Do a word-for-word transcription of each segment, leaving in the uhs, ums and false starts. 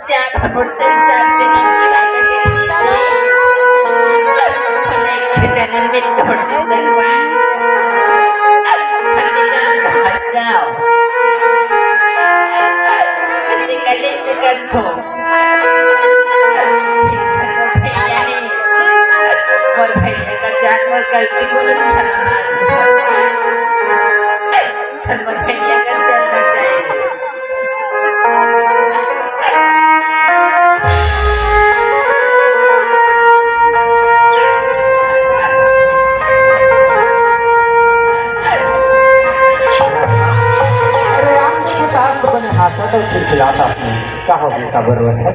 चार फुट से चार जन्म की बात करी थी। एक जन्म में तोड़ दे भगवान। अभी जाओ, घर जाओ। निकले से कर दो। चलो भैया रे। मोर भैया कर जान, मोर गलती बोल, अच्छा। चल, मोर भैया कर चलना चाहिए। अरे राम जी के पास तो बने हाथ है तो खिलखिलाता अपने। का हो गया, का बरबर है?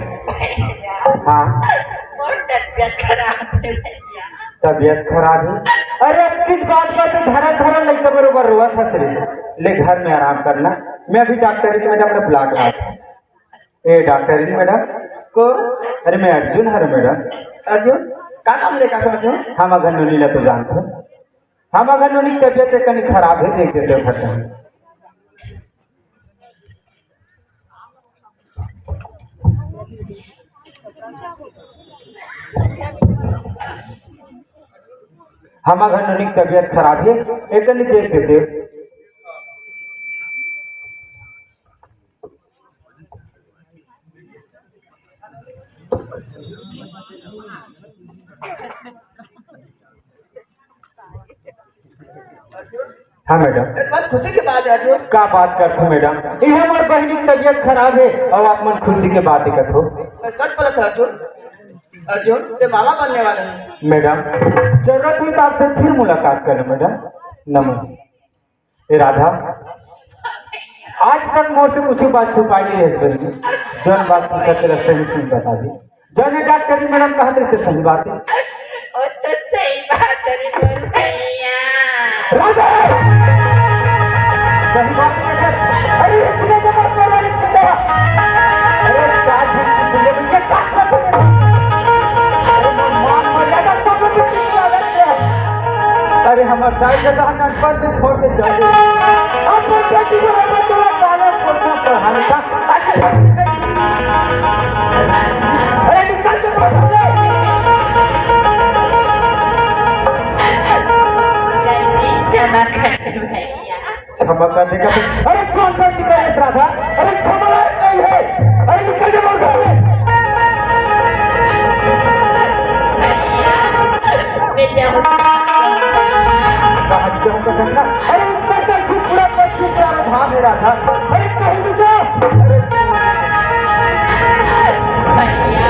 हाँ। मोर तबियत खराब है भैया। तबियत खराब है? अरे, किस बात का तो धरा धरा लइका बरोबर रोवत हस रे। ले, घर में आराम करना, मैं अभी डॉक्टर जी के मैडम ने बुला के लाता हूँ। ए डॉक्टर जी मैडम। को? अरे, मैं अर्जुन हर मैडम। अर्जुन, का काम लेकर से अर्जुन? हम अगर नोनी ला तो जानते हो, हम अगर नोनी की तबियत एक कनी खराब है, देख देते हो खत्म। हमर घर नोनी के तबियत खराब हे, एक कनी देख देते। हाँ मैडम। ए, बहुत खुशी के बात है अर्जुन। का बात करथो मैडम? ये हमार बहिनी की तबियत खराब है और आप मन खुशी के बात ही करथो। मैं सच बोलत हूँ अर्जुन। अर्जुन, ते बाबा बनने वाला है। मैडम, जरूरत हुई तो आपसे फिर मुलाकात करें मैडम। नमस्ते। ए राधा, आज तक मोर से कुछ बात छुपाई नहीं रहे बहिनी। जौन बात पूछा तेला सही सही बता दी। जौन डॉक्टर मैडम कहत रहिथे सही बात है। ओ तो सही बात है रे मोर भैया। राधा! सही बात है। अरे इसने तो मत बोला, इसने तो। अरे क्या झूठ बोले, ये क्या सब बोले? अरे मान मर्यादा सब कुछ चीज अलग है। अरे हमर दाई के दहन पर में छोड़ के चल दे। अब बेटी को हम तो पालन पोषण पढ़ाने का। अच्छा, अरे निकल से बाहर ले। गलती क्षमा कर दे भैया। क्षमा कर दे का। अरे कौन गलती करे इस राधा? अरे क्षमा लायक नहीं है। अरे निकल से बाहर ले। मैं जाऊँ। कहाँ जाऊँगा कसना? अरे उत्तर दक्षिण पूरा पश्चिम चारों धाम है राधा। अरे कहीं भी जा। अरे भैया,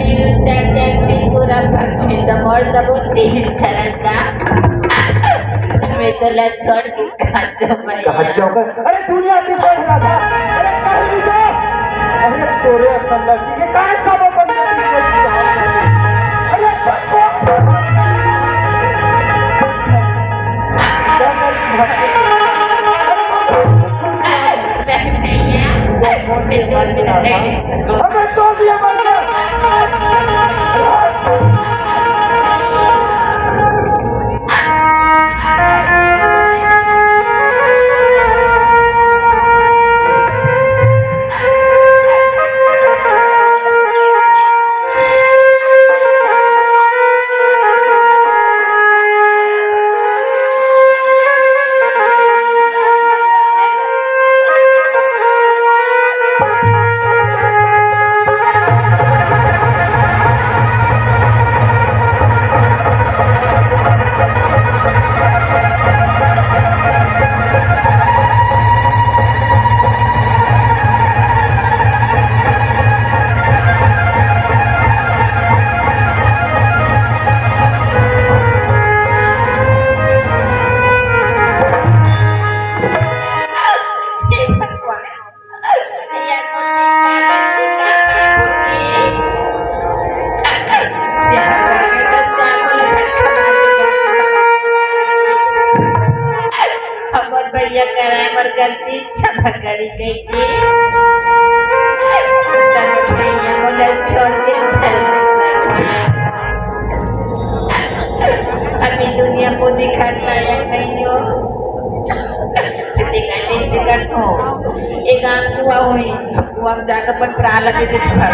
ये उत्तर दक्षिण पूरा पश्चिम तो मोर सबो तीन चलता। मैं तो ला छोड़ के कहाँ जाऊँ भैया? कहाँ जाऊँगा? अरे दुनिया की बढ़ राधा। अरे कहीं भी जा। अरे तोरे संगत के काहे सब अपन गति को? अरे नहीं भैया, मैं दो मिनट नहीं। अबे तो भी हमारे हमर भैया करा मोर गलती क्षमा करी कहिके। तब भैया मोला छोड़ के चल। अभी दुनिया को दिखाने लायक नहीं हो। निकाले से कर दो। एक आंख हुआ हुई। अब जाके अपन प्राण ला दे दे छुआ।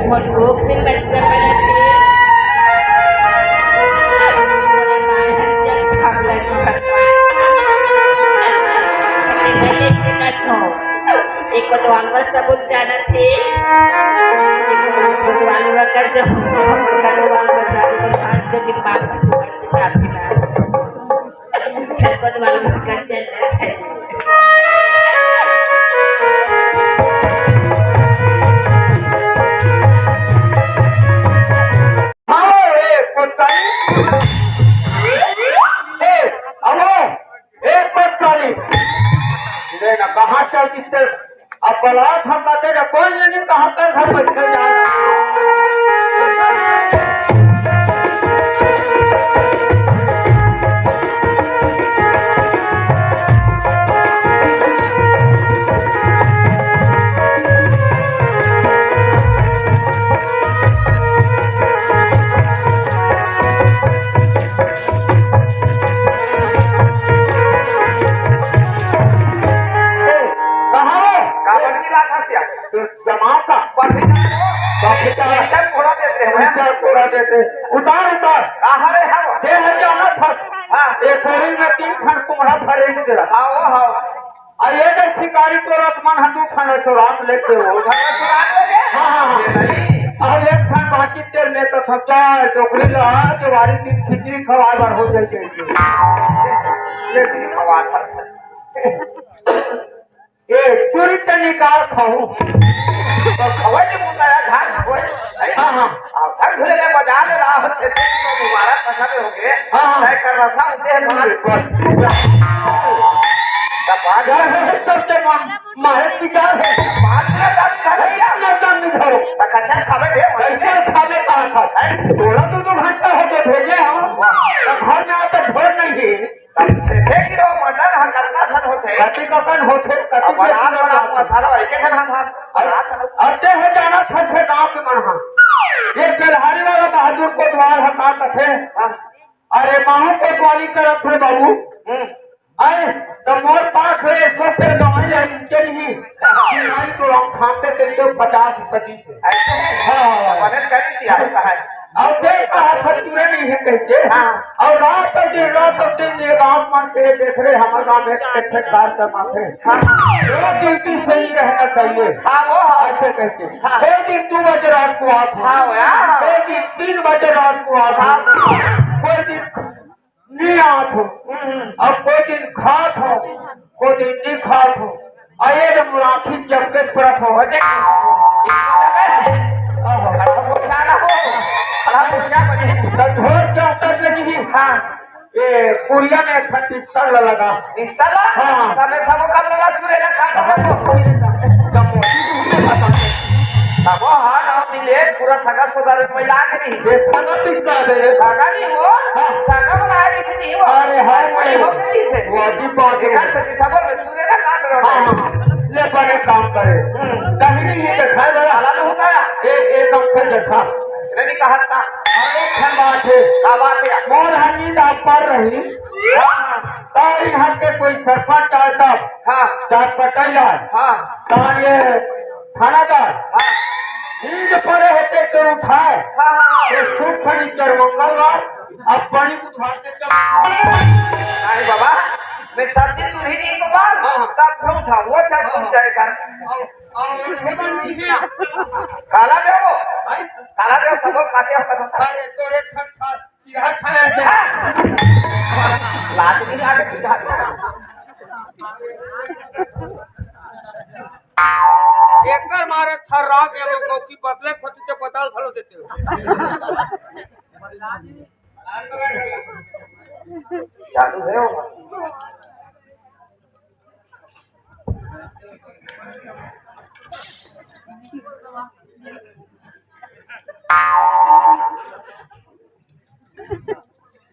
मोर कोख में बच्चा बनत हे। मोला बाहर चल, भाग लगी भगवान। एक कोतवाल बस सबूत जानत हे। एक कोतवाल बकर जो, कोतवाल बस सबूत बात जो कि बाप को घर से काफी ना। सब कोतवाल बकर चलना चाहिए। हाँ, ए, कोतवाल। ए, अबो। एक बस गाड़ी। ले ना, कहाँ चल दिते? अब बलात हम कहते रे, कोई नहीं, कहाँ तक हम बच्चे जा। कहाँ हो? काबर चिल्लात हस यार? तू जमा का? पर भी बाप बेटा। पैसा फोड़ा देते हैं। पैसा फोड़ा देते। उतार, उतार। कहाँ रे हव? ये है क्या ना था? हाँ। एक बोरी में तीन ठन कुम्हड़ा भरे नहीं दे रहा। हाँ, वो हाँ। अउ ये दे शिकारी टोरा मन ह दू ठन चोरात लेके हो। उठा के चुरा ले गए? हाँ, हाँ, हाँ। ये नहीं। अउ एक ठन बाकी तेल में तो सब चाय, टोकरी ला, जो वारी दिन खिचड़ी खवाए बर हो जाए। ये चीज खवा था। ए, चूरी त निकाल खाऊं। तो खवाई के मुताया झाड़ खवाई। हाँ, हाँ। अब तक झूले में बजा ले रहा हो, छे छे किलो दोबारा पका में हो गए। हाँ, हाँ। तय कर रसा उठे है, पाँच। बस। तब पाँच। घर है, सबसे मा-, माहिर शिकार है। पाँच किलो डाल दिया, भैया। इतना डाल दिया, धरो। तो कच्चा खावे दे, वही कच्चा खावे कहा था। है। थोड़ा तो दो घंटा हो गया भेजे हम। वाह। तो घर में आता घर नहीं है। तब छे छे किलो मटन ह कतना सन होथे? कति ककन होथे? कति अब बना, बना मसाला एके झन हम, हम बना सन। अते हे जाना था छे गाँव के मन हा। ये बेलहारी वाला बहादुर कोतवाल ह का कथे? हाँ। अरे माहू कोतवाली करत रे बाबू। हम्म। अरे, त मोर पास रे सौ के दवाई है, इनके नहीं। दवाई तो हम खाते थे तो पचास पच्चीस। ऐसे है? हाँ। मदद करी थी, आप कहा है। अउ देख कहा था, तुरंत नहीं है कहते। हाँ। अउ रात दिन, रात दिन ये गाँव मन के देख रहे, हमारे गाँव में एक ठेकेदार का माथे। हाँ। वो ड्यूटी सही रहना चाहिए। हाँ, वो हाँ। ऐसे कहते। हाँ। कोई दिन दो बजे रात को आता। हाँ, वो, हाँ। कोई दिन तीन बजे रात को आता। हाँ। कोई दिन नहीं आत हो। हम्म, हम्म। अब कोई दिन खात हो, कोई दिन नहीं खात हो। अये रे मुराठी जब के परत हो। हो देख। आहो। खड़ा हो, खड़ा हो। खड़ा हो, क्या बने? तो झोर क्या कर लगी? हाँ। ये पुड़िया में एक ठन पिस्तौल लगा। पिस्तौल? हाँ। तबे सबो काम लगा, चूरे ना खा सको। तब वो हाँ ना मिले, पूरा सगा सोदा में मिला के नहीं। ये सगा पिस्ता दे रे। सगा नहीं हो, हाँ। सगा बनाए किसी नहीं हो। अरे हाँ, बड़ी हो गई से। वो अभी बात है। देखा सती सब में चूरे ना काट रहा हाँ, है। हाँ। ले पर एक काम करे। हम्म। कहीं नहीं ये देखा जरा। आला तो होता है। ए-, एक अक्षर देखा। इसने नहीं कहा था। अरे एक ठन बात है। क्या बात है? मोर हनी दा पर रही। हाँ। तारी हट के कोई सरपंच आए तब। हाँ। चार पटाई आए। हाँ। तान ये थानादार। हाँ। नींद पड़े होते तो उठाए। हाँ, हाँ, हाँ। ये शुक्र शनिचर मंगलवार, अब पानी बुधवार के चल। अरे बाबा, मैं सब्जी चूल्ही नहीं को बार, हाँ, हाँ। तब क्यों था? वो चल सुन जाए कर। और, और, और, काला दे वो। हैं? काला दे सब खाते हैं, पता था। अरे, तोरे खा, खा, चिढ़ा खाया दे। लात नहीं आके चिढ़ा खाया। एकर मारे थर्रा के वो की बदले खोती के बदल घलो देते हो। चालू है वो।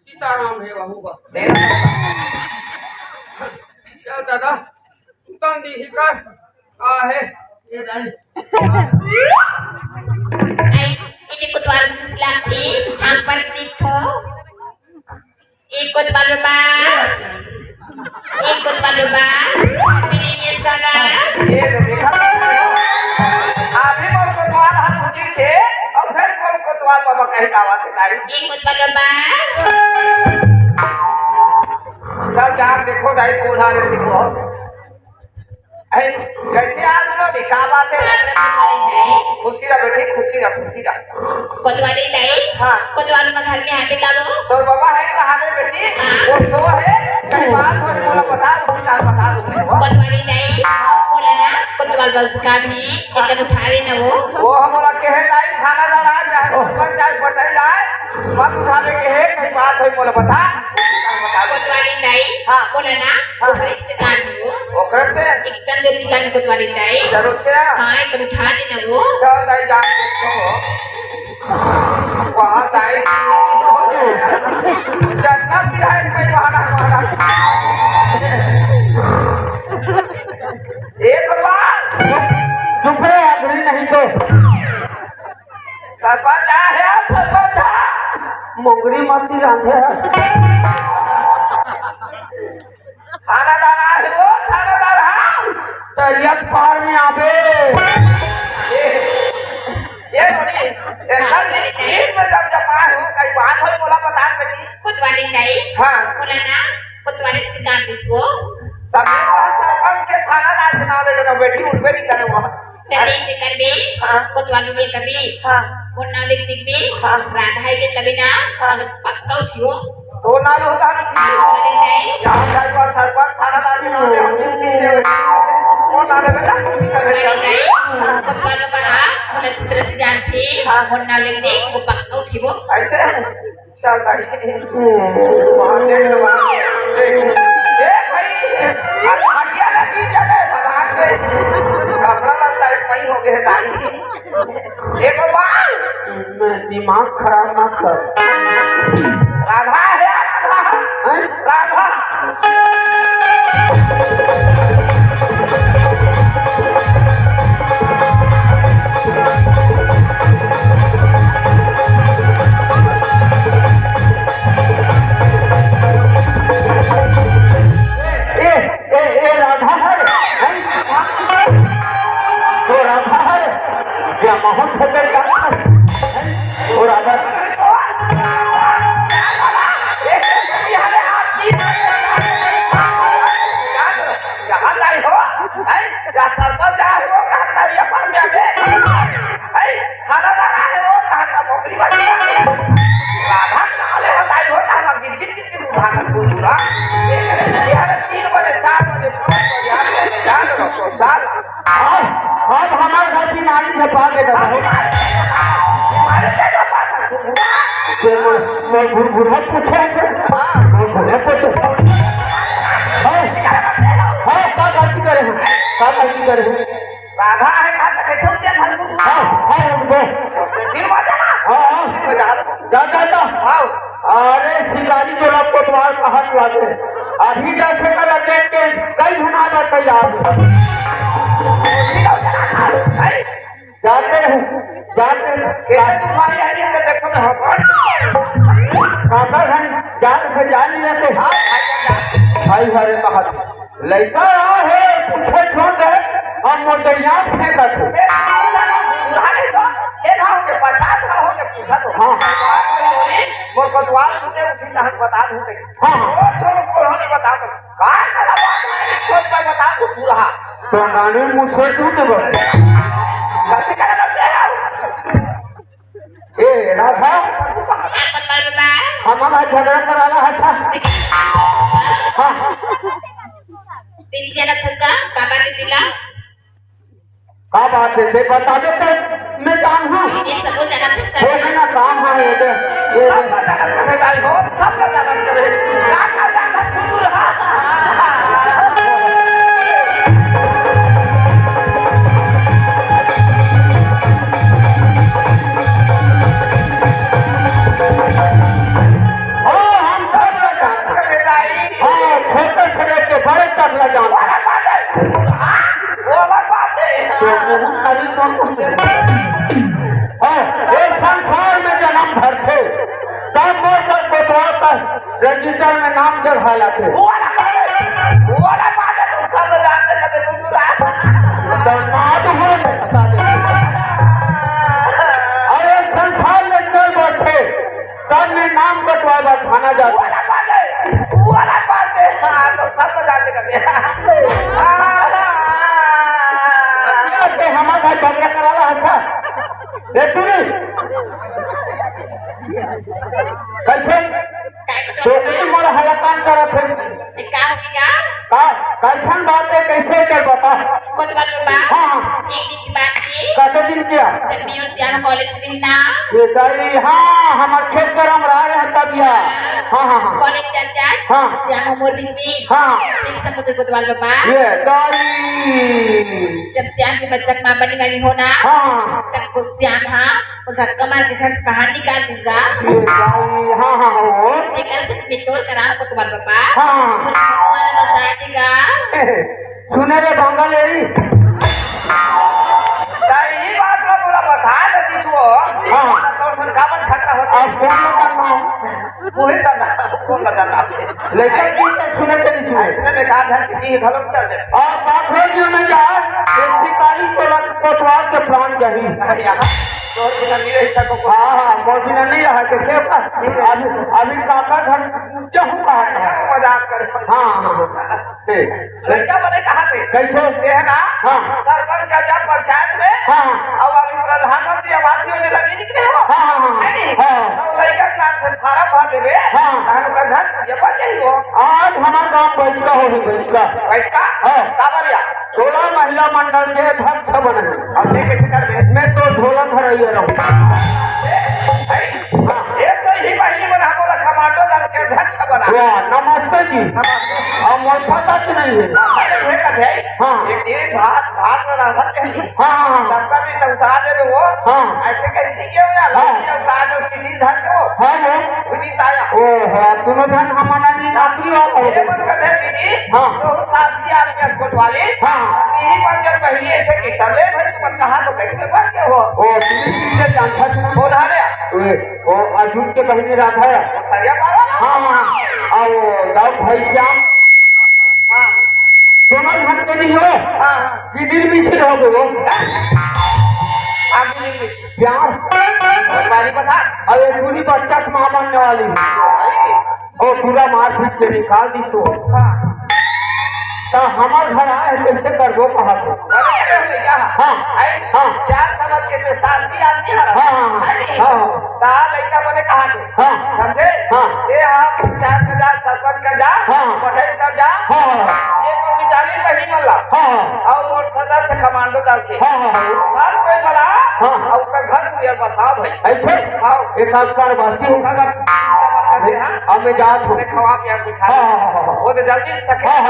सीताराम हे बाबू बा। चल दादा, सुतन दी ही कर। आ, अरे, ये दाई। आई, इने कोतवाल घुसला थी, हम पर दिखो। ई कोतवाल बा, ई कोतवाल बा, मिनी ये सगा। ये तो देखा, अभी मोर कोतवाल ह सुखी से, अउ फेर कोन कोतवाल बा कहीं गावा से दाई। ई कोतवाल बा। चल जा, देखो दाई, कोन आ रहे थे वो। अरे, कैसे आज लो नी? का बात है? खुशी रह बेटी, खुशी रह, खुशी रह। कोतवाली दाई? हाँ। कोतवाल में घर में आके का लो? तोर बाबा है ना, हमें बेटी, हाँ। वो सो है, कहीं बात हो, बोला, बता, उसी टाइम बता दूंगी वो। कोतवाली दाई, बोला ना, कोतवाल बस का भी, एकदम उठा ले ना वो। वो हमारा कहे दाई, थानादार आ, चाहे सरपंच, चाहे पटेल आए, मत उठावे के है, कहीं बात हो, बोला, बता, उसी टाइम बता दो। कोतवाली दाई, हाँ। बोला ना, हाँ। ओकरे से काम हो। ओकरे से? एकदम जल्दी काम कोतवाली दाई। जरूर से? हाँ, एकदम उठा देना वो। चल दाई, जान देखो। वहाँ दाई, जन्नत भी है, कोई वहाँ, वहाँ। ए भगवान! चुप रे, आदमी नहीं तो। सरपंच आ है, सरपंच आ। मोंगरी मछली रांधे है। थानादार आ है, ओ थानादार, हाँ। तरिया के पार में आबे। ए, ए नोनी, ए, कल दिन में जब जब आए हो, कहीं बात हो, बोला, बता बेटी। कोतवाली दाई। हाँ। बोला ना, कोतवाली से काम लिखो। तब ये बात सरपंच के थानादार के नाम ले लेना, बेटी उठबे नहीं करे वो। तब ऐसे करबे, हाँ। कोतवाल में बोल कभी, हाँ। वो नाम लिख दिबे, हाँ। राधा है के कभी ना, हाँ। अगर पक्का उठियो। तो नाम होता ना, ठीक है। कोतवाली दाई। यहाँ जाए तो सरपंच थानादार के नाम ले, हम दिन चीज से बेटी। वो नाम ले बेटा, ठीक है, कोतवाली दाई, कोतवाल में पढ़ा, वो अच्छी तरह से जानती, हाँ। वो नाम लिख दे, वो पक्का उठिबो। ऐसे? चल भाई। वहाँ देख लो, वहाँ देख। ए भाई, अरे हटिया ना, गिर जाने, भगवान रे। कपड़ा लगता है, वही हो गए दाई। ए भगवान। मैं दिमाग खराब मत कर। राधा है, राधा। हैं? राधा। ए, ए, ए, राधा हर, हैं? तो राधा हर, जमा हो ठोकर का, हैं? ओ राधा। ए, यहाँ पे हाथ नहीं है। यहाँ नहीं हो, हैं? या सरपंच आए हो, कहाँ तरिया पर में आवे? हैं? थानादार आए हो, कहाँ का मोकरी बाजी? राधा नाले हटाई हो, कहाँ का गिर गिर गिर गिर भागत को दूरा। ये करे से यार तीन बजे, चार बजे, पाँच बजे, आठ बजे, जान लो तो चार। अब, अब हमारे घर बीमारी से पार लेकर रहो। बीमारी से पार लेकर रहो। तो मैं, मैं बुढ़-, बुढ़ा पूछे हैं। हाँ। मैं बुढ़ा पूछे। हाँ। हाँ, का गलती करे हो? का गलती करे हो? राधा है, राधा कैसे उठे घर को? हाँ, हाँ, उठ गए। तो जिन बाजा ना। हाँ, हाँ। जिन बाजा। जा, जा, जा। हाँ। अरे, शिकारी चोरा कोतवाल का हाथ लागे। अभी जा से कर देख के कई घना जाता याद। जिन बाजा ना। अरे। जाते रहे, जाते रहे। कहते तुम्हारी है, ये तो देखो ना, हाँ, कौन? काका घन जाल से जाल लेते। हाँ, भाई, भाई, हरे कहा। लइका हे, पूछे छोड़ दे, हम मोटैया फेंकत हो। बूढ़ा नहीं तो, ये ना होके पचास ना होके पूछा तो। हाँ। मोर कोतवाल सुने उठी ना, हम बता दूं। हाँ, हाँ। ओ, छोड़ो, कोई नहीं बता दो। का वाला बात है, सोच पर बता दो, बूढ़ा। तो नानी मुझसे तू तो बोल। गलती कर रहे हो। ए, राधा, हमारा झगड़ा कराला है था। हाँ। तेरी जरा थका, बाबा दे दिला। का बात है? ते बता दे तो मैं काम हाँ। ये सब हो जाना थका। हो गया ना काम हाँ, ये दे, ये दे। सब बता दे, भाई हो, सब बता दे। हाँ, हम सब ला जानत हन। हाँ, छोटे से लेके बड़े तक ला जानत हन। वो अलग बात है। तो मेहूं खाली कौन कौन से? हाँ, ये संसार में जन्म धरथे, तब मोर कर कोटवा कर रजिस्टर में नाम चढ़ा लाथे। वो ना पावे, वो ना पावे, तुम सब जानते थे, तुम तो मार दो, बोलो, मैं बता दे। अरे संसार में चल बैठे, तब मैं नाम कटवा बर थाना जाता। वो ना पावे, वो ना पावे, हाँ, तो सब तो जानते थे। अब तो हमारा घर झगड़ा करा रहा था। ए, तू नहीं। कैसे? तो तू मोर हलाकान करत है। ये का हो गया? का, कैसन बात है, कैसे के बता? कोतवाल बाबा, हाँ, हाँ। एक दिन की बात थी। कते दिन किया? जब मैं और श्याम कॉलेज में ना। ये दाई, हाँ, हमार खेत गरम रहा है तब या। हाँ, हाँ, हाँ। कॉलेज चल जाए। हाँ। श्याम और मोर बीच में। हाँ। प्रेम समुद्र कोतवाल बाबा। ये दाई। जब श्याम के बच्चा के माँ बनने वाली हो ना, हाँ। तब को श्याम, हाँ, वो धक्का मार के घर से बाहर निकाल देगा। ये दाई, हाँ, हाँ, हाँ, और? निकाल से मैं तोर कराम कोतवाल बाबा। हाँ। वो कोतवाल बता देगा। सुने रे बांगल एड़ी। दाई, ये बात ला बोला बता देती सो। हाँ। तो सुन कामन छक्का होता। अब कौन बता रहा हूँ? वही करना, कौन बता रहा हूँ? लेकिन की तो सुने तेरी सुने। ऐसे में कहा घर की चीज घलोक चल देती। और बात हो जो नहीं जा, ये शिकारी को लग कोतवाल के प्राण जाही। अरे यार, तो बिना नहीं रह सको। हाँ, हाँ, मोर बिना नहीं रहा, तो क्या? अभी, अभी काका घर जाहूँ कहा था। मजाक कर। हाँ, हाँ, हाँ। ठीक। लड़का बने कहा थे? कैसे? ये है ना? हाँ। सरपंच का जब पंचायत में, हाँ। अब अभी प्रधानमंत्री आवास योजना नहीं निकले हो? हाँ, हाँ, हाँ। है नहीं? हाँ। अब लड़का के नाम से फार्म भर देबे, हाँ। तहन ओकर घर पूजा बन जाई हो। आज हमार गांव बैठका होही, बैठका। बैठका? हाँ। काबर या? टोला महिला मंडल के अध्यक्ष बने। अब ते कैसे करबे? मैं तो ढोलक हरैया रहूँ। ए, ए, हाँ। एक तो ही बहिनी मन हमो ला कमांडो दल के अध्यक्ष बना। वाह, नमस्ते जी। नमस्ते। अब मोर पता तो नहीं है। अरे, ये कथे, हाँ। एक दिन भात, भात में राधा के हाँ, हाँ, हाँ। तब कभी तो उतार देबे वो। हाँ। ऐसे कह दी क्यों यार? हाँ। ये उतार जो सीधी धर के वो। हाँ, वो। वो दिन आया। ओ, हाँ, दोनों धन हमारा नहीं नौकरी वाला हो ये गया। मन कथे दीदी, हाँ। तो सास की आदमी अस्पत वाली। हाँ। यही मन जब पहले ऐसे की तब ले भाई तुम कहाँ तो कहीं में बन गए हो। ओ, दीदी, दीदी, जानता सुना। बोल, हाँ रे। ओए, ओ अर्जुन के बहिनी राधा है। वो सरिया मारो ना। हाँ, हाँ, हाँ। आ वो दाऊ भाई श्याम। हाँ। दोनों झन के नहीं हो। हाँ, हाँ। किदिर मिसिर हो गए वो। हाँ, किदिर मिसिर। प्यार। बारी बता। अरे पूरी बच्चा की माँ बनने वाली है। भाई। ओ पूरा मारपीट के निकाल दी सो। हाँ। तो हमार घर आए, कैसे करबो कहा तो? अरे, अरे, क्या? हाँ। आई? हाँ। चार समझ के तो शासकीय आदमी है ना? हाँ, हाँ, हाँ। है नहीं? हाँ, हाँ। कहा लड़का बने कहा थे? हाँ। समझे? हाँ। ये हाँ, पंचायत में जा, सरपंच का जा, हाँ। पटेल का जा, हाँ, हाँ। ये कोई मितानी नहीं मल्ला। हाँ, हाँ। और वो सदस्य कमांडो दल के। हाँ, हाँ, हाँ। सर कोई बड़ा, हाँ। और उसका घर पूरा बसा भाई। ऐसे? हाँ। एक आध बार बासी हो। अब मैं जात हूँ। मैं खवा पिया कुछ हाँ, हाँ, हाँ, हाँ। वो तो जल्दी से सके। हाँ, हाँ,